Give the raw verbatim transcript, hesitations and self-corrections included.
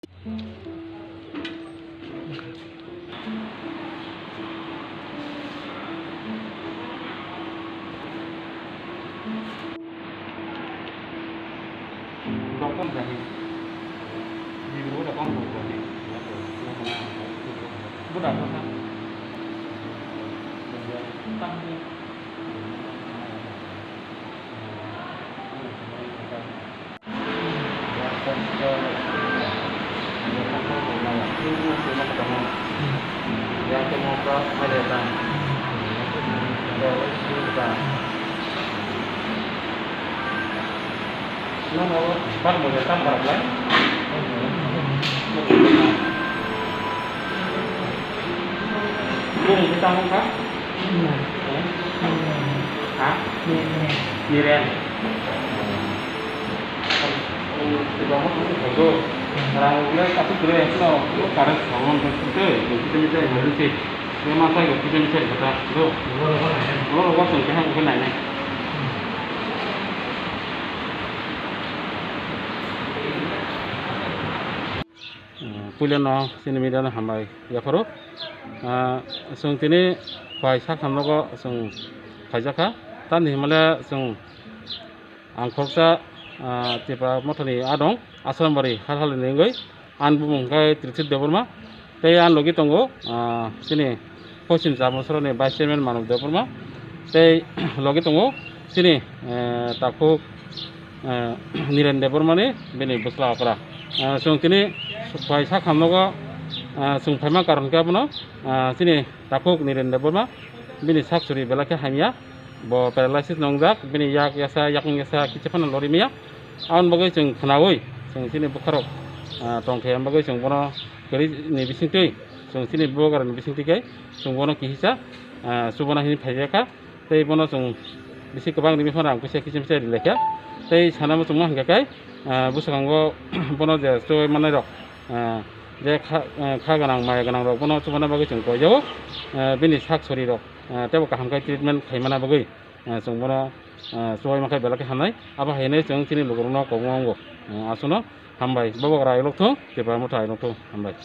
Dokon jahi. Bibro dokon jahi. Budak kota. Tangku. Bung kita mungka? Ha? Niren. Rang ugle tapi kere sino, lo karet sawon tu tu tu tu tu tu tu. Dia masa yo tu tu tu kata tu. Lo lo lo sing kehang ugle nai nai. Puila no sini media no hambai yapharo. Ah, chwng tini bai sak hamrogo chwng phaijakha. Tamni hwnmale chwng ang khoroksa, ah, Tipra Mothani adong Asrambari hal hal ni wngwi ani bumung hwnkhe Trithit Debbarma tei ani logi tongo, ah, chini Poschim Chabansarani Vice Chairman Manav Debbarma tei logi tongo chini, eh, takhuk, eh, Niren Debbarmani bini bwsla okra. Eh, chwng tini bai sak hamrogo, eh, chwng phaima karon khe abono, eh, chini takhuk Niren Debbarma bini sak suri belai khe hamya, bo paralysis nongjak, bini yak yasa, yakung yasa kicha phano lori maya. Aboni bagwi chwng khwnaui chwng chini bwkharok, ah, tongthai bagwi chwng bono kwrwi ni bisingtwi chwng chini bubagrani bisingtwi khe chwng bono kihisa, ah, chubana hini phaijakha. Tei bono chwng bisi kwbang rimi phano ang kisa kichim se rilaikha. Tei sana muchungma hwnkha khe, ah, bwskango bono je chubui manai rok, ah, je kha, ah, kha gwnang maya gwnang rok bono chubana bagwi chwng koijago, ah, bini sak sori rok, ah, teibo kaham khe treatment khaimana bagwi, ah, chwng bono, ah, chubui mankha belai khe hamnai. Abo hai hinwi chwng chini lukurokno kobongo, ah, aswkno hambai. Bubagra ailok thung, Tipra Motha ailok thung, hambai.